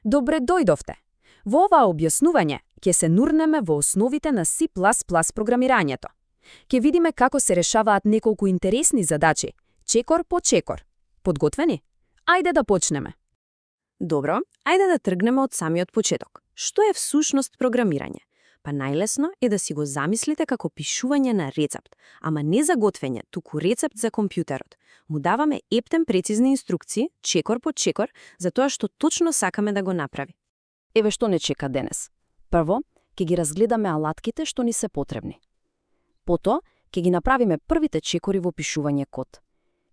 Добре дојдовте! Во ова објаснување ќе се нурнеме во основите на C++ програмирањето. Ќе видиме како се решаваат неколку интересни задачи, чекор по чекор. Подготвени? Ајде да почнеме. Добро, ајде да тргнеме од самиот почеток. Што е всушност програмирање? Па најлесно е да си го замислите како пишување на рецепт, ама не за готвење, туку рецепт за компјутерот. Му даваме ептен прецизни инструкции, чекор по чекор, за тоа што точно сакаме да го направи. Еве што не чека денес. Прво, ќе ги разгледаме алатките што ни се потребни. Потоа, ќе ги направиме првите чекори во пишување код.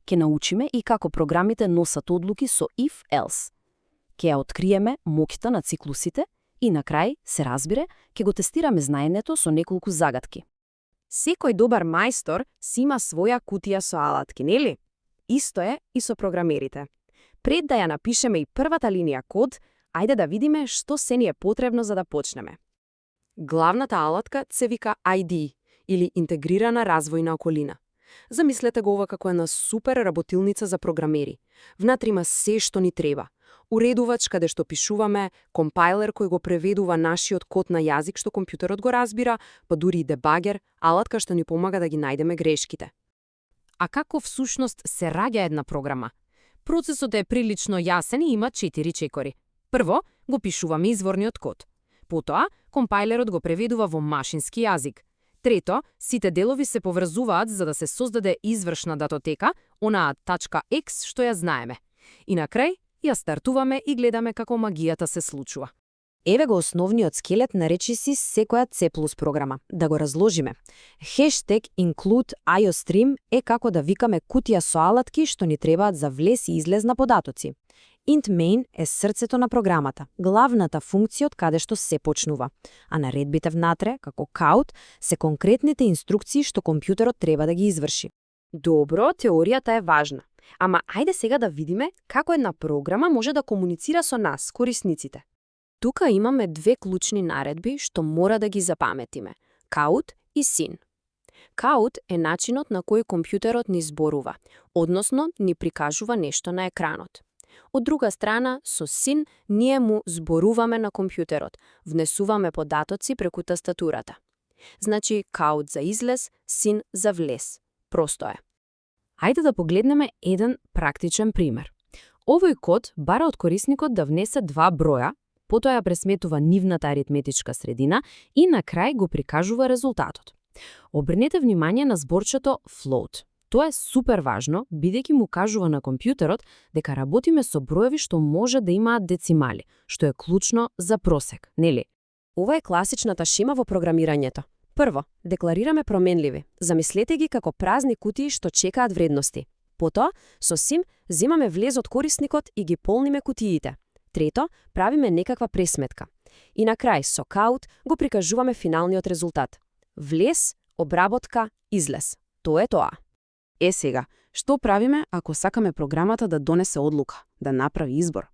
Ќе научиме и како програмите носат одлуки со if-else. Ќе ја откриеме моќта на циклусите и на крај, се разбира, ќе го тестираме знаењето со неколку загадки. Секој добар мајстор си има своја кутија со алатки, нели? Исто е и со програмерите. Пред да ја напишеме и првата линија код, ајде да видиме што се ни е потребно за да почнеме. Главната алатка се вика ID, или интегрирана развојна околина. Замислете го ова како една супер работилница за програмери. Внатре има се што ни треба. Уредувач каде што пишуваме, компайлер кој го преведува нашиот код на јазик што компјутерот го разбира, па дури и дебагер, алатка што ни помага да ги најдеме грешките. А како всушност се раѓа една програма? Процесот е прилично јасен и има 4 чекори. Прво, го пишуваме изворниот код. Потоа, компайлерот го преведува во машински јазик. Трето, сите делови се поврзуваат за да се создаде извршна датотека, онаа .x што ја знаеме. И на крај, ја стартуваме и гледаме како магијата се случува. Еве го основниот скелет на речиси секоја C++ програма. Да го разложиме. Hashtag include iostream е како да викаме кутија со алатки што ни требаат за влез и излез на податоци. Int main е срцето на програмата, главната функција од каде што се почнува, а наредбите внатре, како count, се конкретните инструкции што компјутерот треба да ги изврши. Добро, теоријата е важна. Ама ајде сега да видиме како една програма може да комуницира со нас, корисниците. Тука имаме две клучни наредби што мора да ги запаметиме – count и sin. Count е начинот на кој компјутерот ни зборува, односно ни прикажува нешто на екранот. Од друга страна, со sin ние му зборуваме на компјутерот, внесуваме податоци преку тастатурата. Значи, count за излез, sin за влез. Просто е. Ајде да погледнеме еден практичен пример. Овој код бара од корисникот да внесе два броја, потоа ја пресметува нивната аритметичка средина и на крај го прикажува резултатот. Обрнете внимание на зборчето float. Тоа е супер важно, бидејќи му кажува на компјутерот дека работиме со броеви што може да имаат децимали, што е клучно за просек, нели? Ова е класичната шема во програмирањето. Прво, декларираме променливи. Замислете ги како празни кутии што чекаат вредности. Потоа, со sim, земаме влез од корисникот и ги полниме кутиите. Трето, правиме некаква пресметка. И на крај, со count, го прикажуваме финалниот резултат. Влез, обработка, излез. Тоа е тоа. Сега, што правиме ако сакаме програмата да донесе одлука, да направи избор?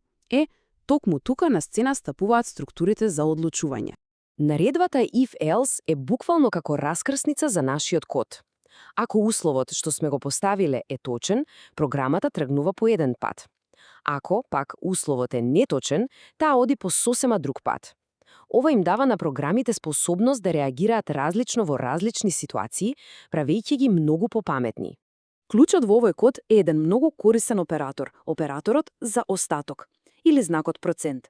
Токму тука на сцена стапуваат структурите за одлучување. Наредбата if-else е буквално како раскрсница за нашиот код. Ако условот што сме го поставиле е точен, програмата тргнува по еден пат. Ако, пак, условот е неточен, таа оди по сосема друг пат. Ова им дава на програмите способност да реагираат различно во различни ситуации, правејќи ги многу попаметни. Клучот во овој код е еден многу корисен оператор, операторот за остаток, или знакот процент.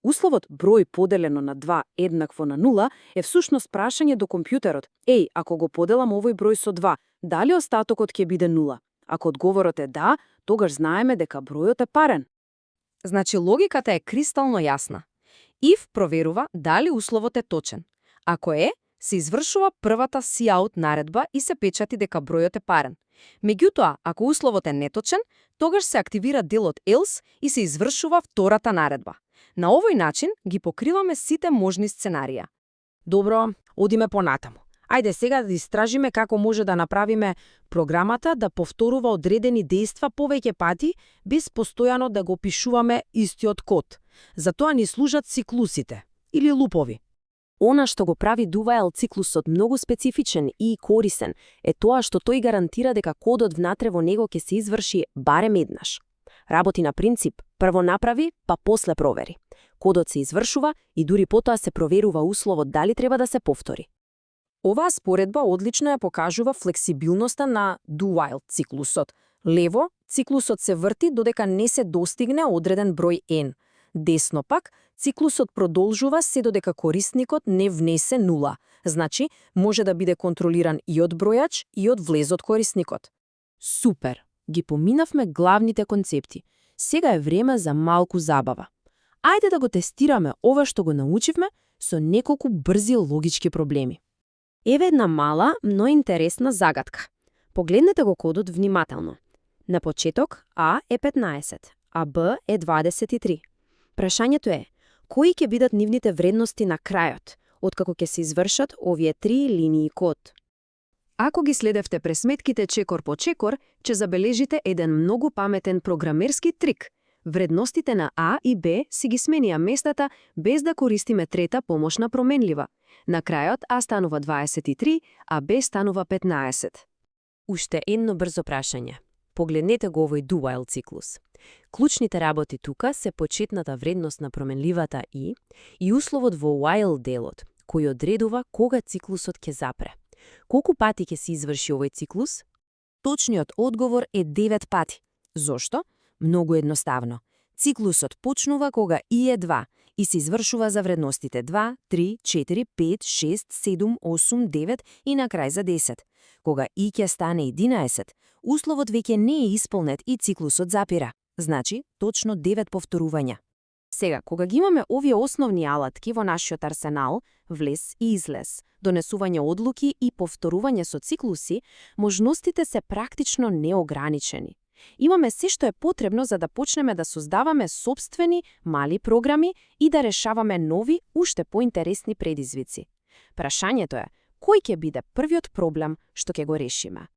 Условот број поделено на 2 еднакво на 0 е всушност прашање до компјутерот. Ако го поделам овој број со 2, дали остатокот ќе биде 0? Ако одговорот е да, тогаш знаеме дека бројот е парен. Значи логиката е кристално јасна. If проверува дали условот е точен. Ако е, се извршува првата cout наредба и се печати дека бројот е парен. Меѓутоа, ако условот е неточен, тогаш се активира делот else и се извршува втората наредба. На овој начин ги покриваме сите можни сценарија. Добро, одиме понатаму. Ајде сега да истражиме како може да направиме програмата да повторува одредени дејства повеќе пати, без постојано да го пишуваме истиот код. Затоа ни служат циклусите, или лупови. Она што го прави Duvael циклусот многу специфичен и корисен е тоа што тој гарантира дека кодот внатре во него ќе се изврши барем еднаш. Работи на принцип прво направи, па после провери. Кодот се извршува и дури потоа се проверува условот дали треба да се повтори. Оваа споредба одлично ја покажува флексибилноста на do-while циклусот. Лево, циклусот се врти додека не се достигне одреден број n. Десно пак, циклусот продолжува се додека корисникот не внесе нула. Значи, може да биде контролиран и од бројач и од влезот корисникот. Супер! Ги поминавме главните концепти. Сега е време за малку забава. Ајде да го тестираме ова што го научивме со неколку брзи логички проблеми. Еве една мала, но интересна загадка. Погледнете го кодот внимателно. На почеток А е 15, а Б е 23. Прашањето е, кои ќе бидат нивните вредности на крајот, откако ќе се извршат овие 3 линии код? Ако ги следевте пресметките чекор по чекор, ќе забележите еден многу паметен програмерски трик. Вредностите на А и Б си ги сменија местата без да користиме трета помошна променлива. На крајот А станува 23, а Б станува 15. Уште едно брзо прашање. Погледнете го овој do-while циклус. Клучните работи тука се почетната вредност на променливата и условот во while делот, кој одредува кога циклусот ќе запре. Колку пати ќе се изврши овој циклус? Точниот одговор е 9 пати. Зошто? Многу едноставно. Циклусот почнува кога и е 2 и се извршува за вредностите 2, 3, 4, 5, 6, 7, 8, 9 и на крај за 10. Кога и ќе стане 11, условот веќе не е исполнет и циклусот запира. Значи, точно 9 повторувања. Сега, кога ги имаме овие основни алатки во нашиот арсенал, влез и излез, донесување одлуки и повторување со циклуси, можностите се практично неограничени. Имаме се што е потребно за да почнеме да создаваме сопствени мали програми и да решаваме нови, уште поинтересни предизвици. Прашањето е, кој ќе биде првиот проблем што ќе го решиме?